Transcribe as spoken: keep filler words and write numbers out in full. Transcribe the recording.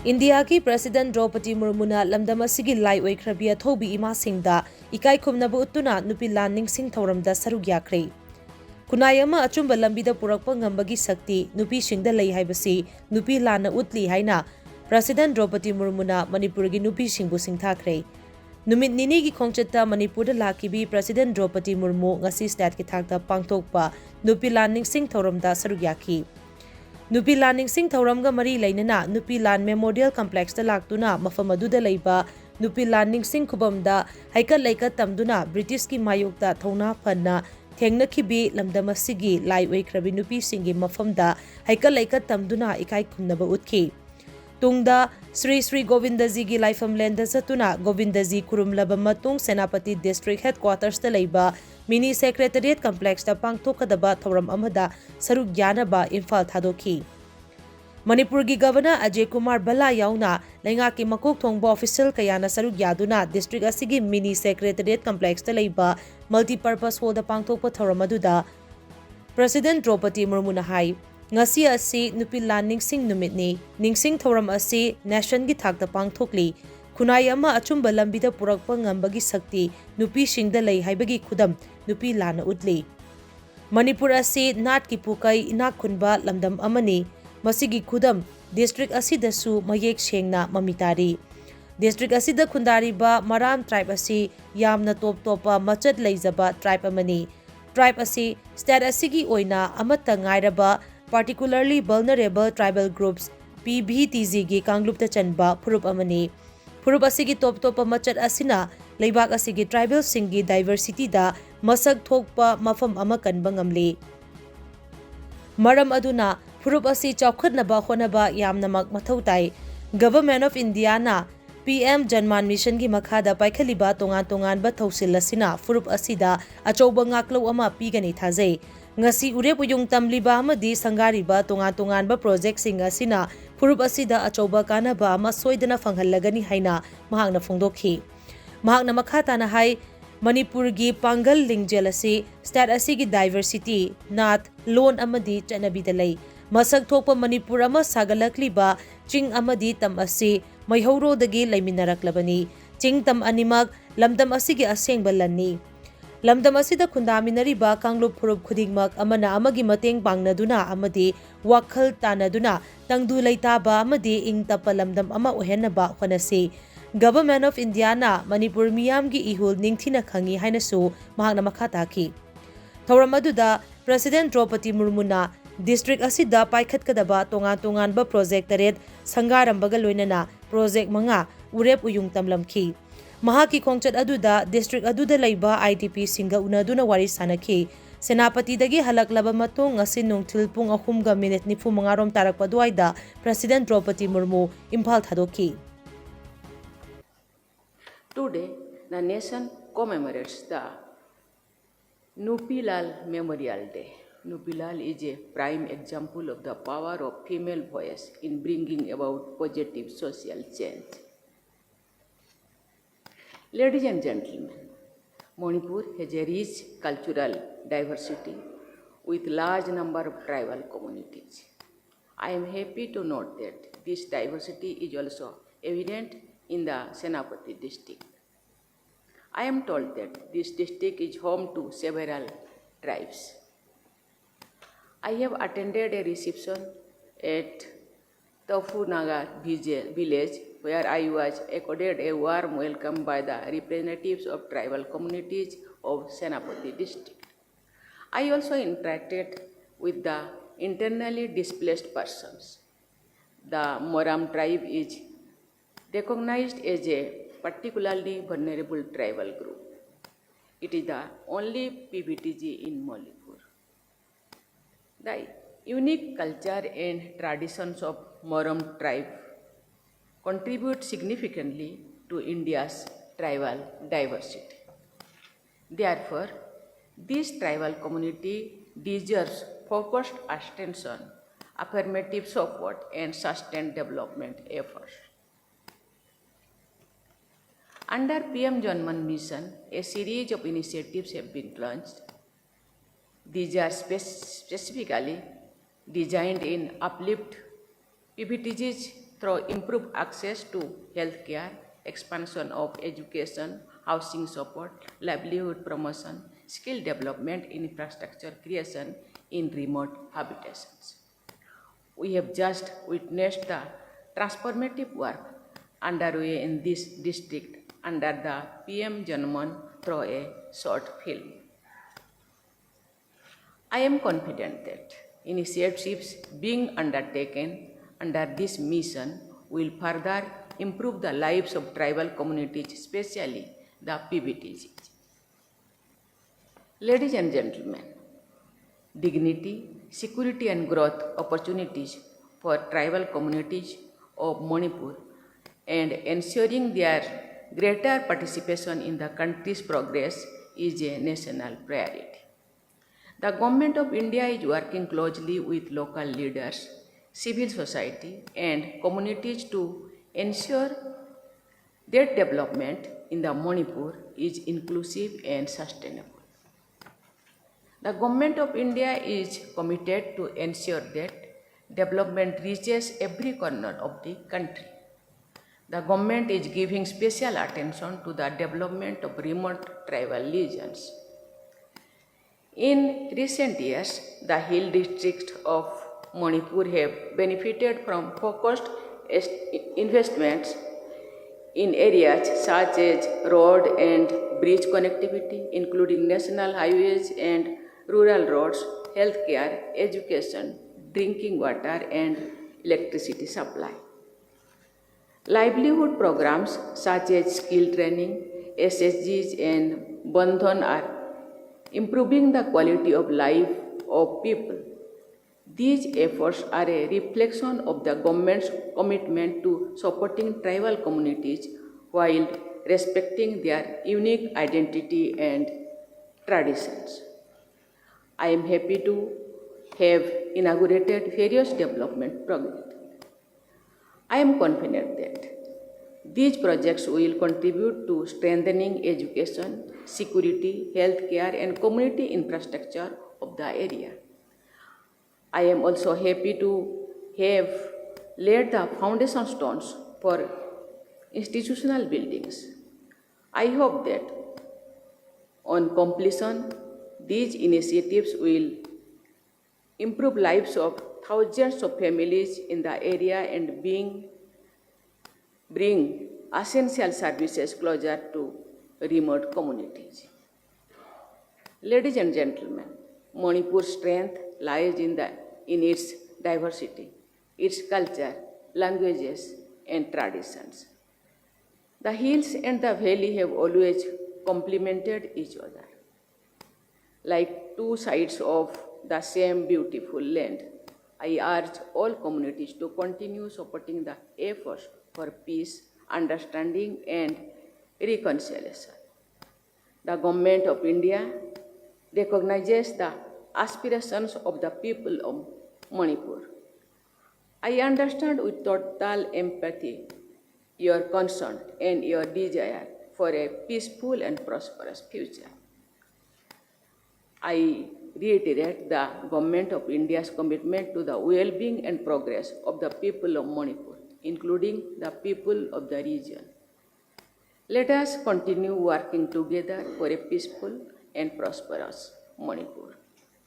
ꯏꯟꯗꯤꯌꯥꯒꯤ ꯄ꯭ꯔꯦꯁꯤꯗꯦꯟꯠ ꯗ꯭ꯔꯧꯄꯗꯤ ꯃꯨꯔꯃꯨꯅ ꯂꯝꯗꯝ ꯑꯁꯤꯒꯤ ꯂꯥꯏ ꯑꯣꯏꯈ꯭ꯔꯕꯤ ꯑꯊꯧꯕꯤ ꯏꯃꯥꯁꯤꯡꯗ ꯏꯀꯥꯏ ꯈꯨꯝꯅꯕ ꯎꯠꯇꯨꯅ ꯅꯨꯄꯤ ꯂꯥꯟ ꯅꯤꯡꯁꯤꯡ ꯊꯧꯔꯝꯗ ꯁꯔꯨꯛ ꯌꯥꯈ꯭ꯔꯦ꯫ ꯈꯨꯟꯅꯥꯏ ꯑꯃ ꯑꯆꯨꯝꯕ ꯂꯝꯕꯤꯗ ꯄꯨꯔꯛꯄ ꯉꯝꯕꯒꯤ ꯁꯛꯇꯤ ꯅꯨꯄꯤꯁꯤꯡꯗ ꯂꯩ ꯍꯥꯏꯕꯁꯤ ꯅꯨꯄꯤ ꯂꯥꯟꯅ ꯎꯠꯂꯤ ꯍꯥꯏꯅ ꯄ꯭ꯔꯦꯁꯤꯗꯦꯟꯠ ꯗ꯭ꯔꯧꯄꯗꯤ ꯃꯨꯔꯃꯨꯅ ꯃꯅꯤꯄꯨꯔꯒꯤ ꯅꯨꯄꯤꯁꯤꯡꯕꯨ ꯁꯤꯡꯊꯥꯈ꯭ꯔꯦ꯫ ꯅꯨꯃꯤꯠ ꯅꯤꯅꯤꯒꯤ ꯈꯣꯡꯆꯠꯇ ꯃꯅꯤꯄꯨꯔꯗ ꯂꯥꯛꯈꯤꯕꯤ ꯄ꯭ꯔꯦꯁꯤꯗꯦꯟꯠ ꯗ꯭ꯔꯧꯄꯗꯤ ꯃꯨꯔꯃꯨ ꯉꯁꯤ ꯁ꯭ꯇꯦꯠꯀꯤ ꯊꯥꯛꯇ ꯄꯥꯡꯊꯣꯛꯄ ꯅꯨꯄꯤ ꯂꯥꯟ ꯅꯤꯡꯁꯤꯡ ꯊꯧꯔꯝꯗ ꯁꯔꯨꯛ ꯌꯥꯈꯤ꯫ ꯅꯨꯄꯤ ꯂꯥꯟ ꯅꯤꯡꯁꯤꯡ ꯊꯧꯔꯝꯒ ꯃꯔꯤ ꯂꯩꯅꯅ ꯅꯨꯄꯤ ꯂꯥꯟ ꯃꯦꯃꯣꯔꯤꯌꯦꯜ ꯀꯝꯄ꯭ꯂꯦꯛꯁꯇ ꯂꯥꯛꯇꯨꯅ ꯃꯐꯝ ꯑꯗꯨꯗ ꯂꯩꯕ ꯅꯨꯄꯤ ꯂꯥꯟ ꯅꯤꯡꯁꯤꯡ ꯈꯨꯕꯝꯗ ꯍꯩꯀꯠ ꯂꯩꯀꯠ ꯇꯝꯗꯨꯅ ꯕ꯭ꯔꯤꯇꯤꯁꯀꯤ ꯃꯥꯌꯣꯛꯇ ꯊꯧꯅꯥ ꯐꯅ ꯊꯦꯡꯅꯈꯤꯕꯤ ꯂꯝꯗꯝ ꯑꯁꯤꯒꯤ ꯂꯥꯏ ꯑꯣꯏꯈ꯭ꯔꯕꯤ ꯅꯨꯄꯤꯁꯤꯡꯒꯤ ꯃꯐꯝꯗ ꯍꯩꯀꯠ ꯂꯩꯀꯠ ꯇꯝꯗꯨꯅ ꯏꯀꯥꯏ ꯈꯨꯝꯅꯕ ꯎꯠꯈꯤ꯫ ꯇꯨꯡꯗ ꯁ꯭ꯔꯤ ꯁ꯭ꯔꯤ ꯒꯣꯕꯤꯟꯗꯖꯤꯒꯤ ꯂꯥꯏꯐꯝꯂꯦꯟꯗ ꯆꯠꯇꯨꯅ ꯒꯣꯕꯤꯟꯗꯖꯤ ꯈꯨꯔꯨꯝꯂꯕ ꯃꯇꯨꯡ ꯁꯦꯅꯥꯄꯇꯤ ꯗꯤꯁꯇ꯭ꯔꯤꯛ ꯍꯦꯗꯀ꯭ꯋꯥꯇꯔꯁꯇ ꯂꯩꯕ ꯃꯤꯅꯤ ꯁꯦꯀ꯭ꯔꯦꯇꯔꯤꯌꯦꯠ ꯀꯝꯄ꯭ꯂꯦꯛꯁꯇ ꯄꯥꯡꯊꯣꯛꯀꯗꯕ ꯊꯧꯔꯝ ꯑꯃꯗ ꯁꯔꯨꯛ ꯌꯥꯅꯕ ꯏꯝꯐꯥꯜ ꯊꯥꯗꯣꯛꯈꯤ꯫ ꯃꯅꯤꯄꯨꯔꯒꯤ ꯒꯚꯔꯅꯔ ꯑꯖꯌ ꯀꯨꯃꯥꯔ ꯚꯜꯂꯥ ꯌꯥꯎꯅ ꯂꯩꯉꯥꯛꯀꯤ ꯃꯀꯣꯛ ꯊꯣꯡꯕ ꯑꯣꯐꯤꯁꯤꯌꯦꯜ ꯀꯌꯥꯅ ꯁꯔꯨꯛ ꯌꯥꯗꯨꯅ ꯗꯤꯁꯇ꯭ꯔꯤꯛ ꯑꯁꯤꯒꯤ ꯃꯤꯅꯤ ꯁꯦꯀ꯭ꯔꯦꯇꯔꯤꯌꯦꯠ ꯀꯝꯄ꯭ꯂꯦꯛꯁꯇ ꯂꯩꯕ ꯃꯜꯇꯤꯄꯔꯄꯁ ꯍꯣꯜꯗ ꯄꯥꯡꯊꯣꯛꯄ ꯊꯧꯔꯝ ꯑꯗꯨꯗ ꯄ꯭ꯔꯦꯁꯤꯗꯦꯟꯠ ꯗ꯭ꯔꯧꯄꯗꯤ ꯃꯨꯔꯃꯨꯅ ꯍꯥꯏ, ꯉꯁꯤ ꯑꯁꯤ ꯅꯨꯄꯤ ꯂꯥꯟ ꯅꯤꯡꯁꯤꯡ ꯅꯨꯃꯤꯠꯅꯤ꯫ ꯅꯤꯡꯁꯤꯡ ꯊꯧꯔꯝ ꯑꯁꯤ ꯅꯦꯁꯟꯒꯤ ꯊꯥꯛꯇ ꯄꯥꯡꯊꯣꯛꯂꯤ꯫ ꯈꯨꯟꯅꯥꯏ ꯑꯃ ꯑꯆꯨꯝꯕ ꯂꯝꯕꯤꯗ ꯄꯨꯔꯛꯄ ꯉꯝꯕꯒꯤ ꯁꯛꯇꯤ ꯅꯨꯄꯤꯁꯤꯡꯗ ꯂꯩ ꯍꯥꯏꯕꯒꯤ ꯈꯨꯗꯝ ꯅꯨꯄꯤ ꯂꯥꯟꯅ ꯎꯠꯂꯤ꯫ ꯃꯅꯤꯄꯨꯔ ꯑꯁꯤ ꯅꯥꯠꯀꯤ ꯄꯨꯀꯩ ꯏꯅꯥꯛ ꯈꯨꯟꯕ ꯂꯝꯗꯝ ꯑꯃꯅꯤ꯫ ꯃꯁꯤꯒꯤ ꯈꯨꯗꯝ ꯗꯤꯁꯇ꯭ꯔꯤꯛ ꯑꯁꯤꯗꯁꯨ ꯃꯌꯦꯛ ꯁꯦꯡꯅ ꯃꯃꯤ ꯇꯥꯔꯤ꯫ ꯗꯤꯁꯇ꯭ꯔꯤꯛ ꯑꯁꯤꯗ ꯈꯨꯟꯗꯥꯔꯤꯕ ꯃꯔꯥꯝ ꯇ꯭ꯔꯥꯏꯕ ꯑꯁꯤ ꯌꯥꯝꯅ ꯇꯣꯞ ꯇꯣꯞꯄ ꯃꯆꯠ ꯂꯩꯖꯕ ꯇ꯭ꯔꯥꯏꯕ ꯑꯃꯅꯤ꯫ ꯇ꯭ꯔꯥꯏꯕ ꯑꯁꯤ ꯁ꯭ꯇꯦꯠ ꯑꯁꯤꯒꯤ ꯑꯣꯏꯅ ꯑꯃꯠꯇ ꯉꯥꯏꯔꯕ Particularly Vulnerable Tribal Groups, P V T ꯖꯤꯒꯤ ꯀꯥꯡꯂꯨꯞꯇ ꯆꯟꯕ ꯐꯨꯔꯨꯞ ꯑꯃꯅꯤ꯫ ꯐꯨꯔꯨꯞ ꯑꯁꯤꯒꯤ ꯇꯣꯞ ꯇꯣꯞꯄ ꯃꯆꯠ ꯑꯁꯤꯅ ꯂꯩꯕꯥꯛ ꯑꯁꯤꯒꯤ ꯇ꯭ꯔꯥꯏꯕꯦꯜꯁꯤꯡꯒꯤ ꯗꯥꯏꯚꯔꯁꯤꯇꯤꯗ ꯃꯁꯛ ꯊꯣꯛꯄ ꯃꯐꯝ ꯑꯃ ꯀꯟꯕ ꯉꯝꯂꯤ꯫ ꯃꯔꯝ ꯑꯗꯨꯅ ꯐꯨꯔꯨꯞ ꯑꯁꯤ ꯆꯥꯎꯈꯠꯅꯕ ꯍꯣꯠꯅꯕ ꯌꯥꯝꯅꯃꯛ ꯃꯊꯧ ꯇꯥꯏ꯫ Government of Indiaꯅ ꯄꯤ ꯑꯦꯝ ꯖꯟꯃꯥꯟ ꯃꯤꯁꯟꯒꯤ ꯃꯈꯥꯗ ꯄꯥꯏꯈꯠꯂꯤꯕ ꯇꯣꯉꯥꯟ ꯇꯣꯉꯥꯟꯕ ꯊꯧꯁꯤꯜ ꯑꯁꯤꯅ ꯐꯨꯔꯨꯞ ꯑꯁꯤꯗ ꯑꯆꯧꯕ ꯉꯥꯛꯂꯧ ꯑꯃ ꯄꯤꯒꯅꯤ ꯊꯥꯖꯩ꯫ ꯉꯁꯤ ꯎꯔꯦꯞ ꯎꯌꯨꯡ ꯇꯝꯂꯤꯕ ꯑꯃꯗꯤ ꯁꯪꯒꯥꯔꯤꯕ ꯇꯣꯉꯥꯟ ꯇꯣꯉꯥꯟꯕ ꯄ꯭ꯔꯣꯖꯦꯛꯁꯤꯡ ꯑꯁꯤꯅ ꯐꯨꯔꯨꯞ ꯑꯁꯤꯗ ꯑꯆꯧꯕ ꯀꯥꯟꯅꯕ ꯑꯃ ꯁꯣꯏꯗꯅ ꯐꯪꯍꯜꯂꯒꯅꯤ ꯍꯥꯏꯅ ꯃꯍꯥꯛꯅ ꯐꯣꯡꯗꯣꯛꯈꯤ꯫ ꯃꯍꯥꯛꯅ ꯃꯈꯥ ꯇꯥꯅ ꯍꯥꯏ, ꯃꯅꯤꯄꯨꯔꯒꯤ ꯄꯥꯡꯒꯜ ꯂꯤꯡꯖꯦꯜ ꯑꯁꯤ ꯁ꯭ꯇꯦꯠ ꯑꯁꯤꯒꯤ ꯗꯥꯏꯚꯔꯁꯤꯇꯤ, ꯅꯥꯠ, ꯂꯣꯟ ꯑꯃꯗꯤ ꯆꯠꯅꯕꯤꯗ ꯂꯩ꯫ ꯃꯁꯛ ꯊꯣꯛꯄ ꯃꯅꯤꯄꯨꯔ ꯑꯃ ꯁꯥꯒꯠꯂꯛꯂꯤꯕ ꯆꯤꯡ ꯑꯃꯗꯤ ꯇꯝ ꯑꯁꯤ ꯃꯩꯍꯧꯔꯣꯗꯒꯤ ꯂꯩꯃꯤꯟꯅꯔꯛꯂꯕꯅꯤ꯫ ꯆꯤꯡ ꯇꯝ ꯑꯅꯤꯃꯛ ꯂꯝꯗꯝ ꯑꯁꯤꯒꯤ ꯑꯁꯦꯡꯕ ꯂꯟꯅꯤ꯫ ꯂꯝꯗꯝ ꯑꯁꯤꯗ ꯈꯨꯟꯗꯥꯃꯤꯟꯅꯔꯤꯕ ꯀꯥꯡꯂꯨꯞ ꯐꯨꯔꯨꯞ ꯈꯨꯗꯤꯡꯃꯛ ꯑꯃꯅ ꯑꯃꯒꯤ ꯃꯇꯦꯡ ꯄꯥꯡꯅꯗꯨꯅ ꯑꯃꯗꯤ ꯋꯥꯈꯜ ꯇꯥꯅꯗꯨꯅ ꯇꯪꯗꯨ ꯂꯩꯇꯥꯕ ꯑꯃꯗꯤ ꯏꯪ ꯇꯞꯄ ꯂꯝꯗꯝ ꯑꯃ ꯑꯣꯏꯍꯟꯅꯕ ꯍꯣꯠꯅꯁꯤ꯫ Government of Indiaꯅ ꯃꯅꯤꯄꯨꯔ ꯃꯤꯌꯥꯝꯒꯤ ꯏꯍꯨꯜ ꯅꯤꯡꯊꯤꯅ ꯈꯪꯏ ꯍꯥꯏꯅꯁꯨ ꯃꯍꯥꯛꯅ ꯃꯈꯥ ꯇꯥꯈꯤ꯫ ꯊꯧꯔꯝ ꯑꯗꯨꯗ President ꯗ꯭ꯔꯧꯄꯗꯤ ꯃꯨꯔꯃꯨꯅ district ꯑꯁꯤꯗ ꯄꯥꯏꯈꯠꯀꯗꯕ ꯇꯣꯉꯥꯟ ꯇꯣꯉꯥꯟꯕ project ꯇꯔꯦꯠ ꯁꯪꯒꯥꯔꯝꯕꯒ ꯂꯣꯏꯅꯅ project ꯃꯉꯥ ꯎꯔꯦꯞ ꯎꯌꯨꯡ ꯇꯝꯂꯝꯈꯤ꯫ ꯃꯍꯥꯛꯀꯤ ꯈꯣꯡꯆꯠ ꯑꯗꯨꯗ district ꯑꯗꯨꯗ ꯂꯩꯕ IDPꯁꯤꯡꯒ ꯎꯅꯗꯨꯅ ꯋꯥꯔꯤ ꯁꯥꯅꯈꯤ꯫ ꯁꯦꯅꯥꯄꯇꯤꯗꯒꯤ ꯍꯜꯂꯛꯂꯕ ꯃꯇꯨꯡ ꯉꯁꯤ ꯅꯨꯡꯊꯤꯜ ꯄꯨꯡ ꯑꯍꯨꯝꯒ minute ꯅꯤꯐꯨ ꯃꯉꯥ ꯔꯣꯝ ꯇꯥꯔꯛꯄ ꯑꯗꯨꯋꯥꯏꯗ President ꯗ꯭ꯔꯧꯄꯗꯤ ꯃꯨꯔꯃꯨ ꯏꯝꯐꯥꯜ ꯊꯥꯗꯣꯛꯈꯤ꯫ Today, the nation commemorates the Nupilal Memorial Day. Nupilal is a prime example of the power of female voice in bringing about positive social change. Ladies and gentlemen, Manipur has a rich cultural diversity with large number of tribal communities. I am happy to note that this diversity is also evident in the Senapati district. I am told that this district is home to several tribes. I have attended a reception at Tafunaga village, where I was accorded a warm welcome by the representatives of tribal communities of Senapati district. I also interacted with the internally displaced persons. The Moram tribe is recognized as a particularly vulnerable tribal group. It is the only P V T G in Manipur. The unique culture and traditions of Moram tribe contribute significantly to India's tribal diversity. Therefore, this tribal community deserves focused attention, affirmative support, and sustained development efforts. Under P M Janman Mission, a series of initiatives have been launched. These are spec-, specifically designed in uplift P V T Gs through improved access to healthcare, expansion of education, housing support, livelihood promotion, skill development, infrastructure creation in remote habitations. We have just witnessed the transformative work underway in this district under the P M Janman through a short film. I am confident that initiatives being undertaken under this mission will further improve the lives of tribal communities, especially the P V T Gs. Ladies and gentlemen, dignity, security and growth opportunities for tribal communities of Manipur and ensuring their greater participation in the country's progress is a national priority. The Government of India is working closely with local leaders, civil society and communities to ensure that development in the Manipur is inclusive and sustainable. The Government of India is committed to ensure that development reaches every corner of the country. The government is giving special attention to the development of remote tribal regions. In recent years, the hill districts of Manipur have benefited from focused est- investments in areas such as road and bridge connectivity, including national highways and rural roads, healthcare, education, drinking water, and electricity supply. Livelihood programs such as skill training, S H Gs, and Bandhan are improving the quality of life of people. These efforts are a reflection of the government's commitment to supporting tribal communities while respecting their unique identity and traditions. I am happy to have inaugurated various development projects. I am confident that these projects will contribute to strengthening education, security, healthcare, and community infrastructure of the area. I am also happy to have laid the foundation stones for institutional buildings. I hope that on completion, these initiatives will improve lives of thousands of families in the area and being, bring essential services closer to remote communities. Ladies and gentlemen, Manipur's strength lies in, the, in its diversity, its culture, languages, and traditions. The hills and the valley have always complemented each other, like two sides of the same beautiful land. I urge all communities to continue supporting the efforts for peace, understanding, and reconciliation. The Government of India recognizes the aspirations of the people of Manipur. I understand with total empathy your concern and your desire for a peaceful and prosperous future. I reiterate the Government of India's commitment to the well-being and progress of the people of Manipur, including the people of the region. Let us continue working together for a peaceful and prosperous Manipur.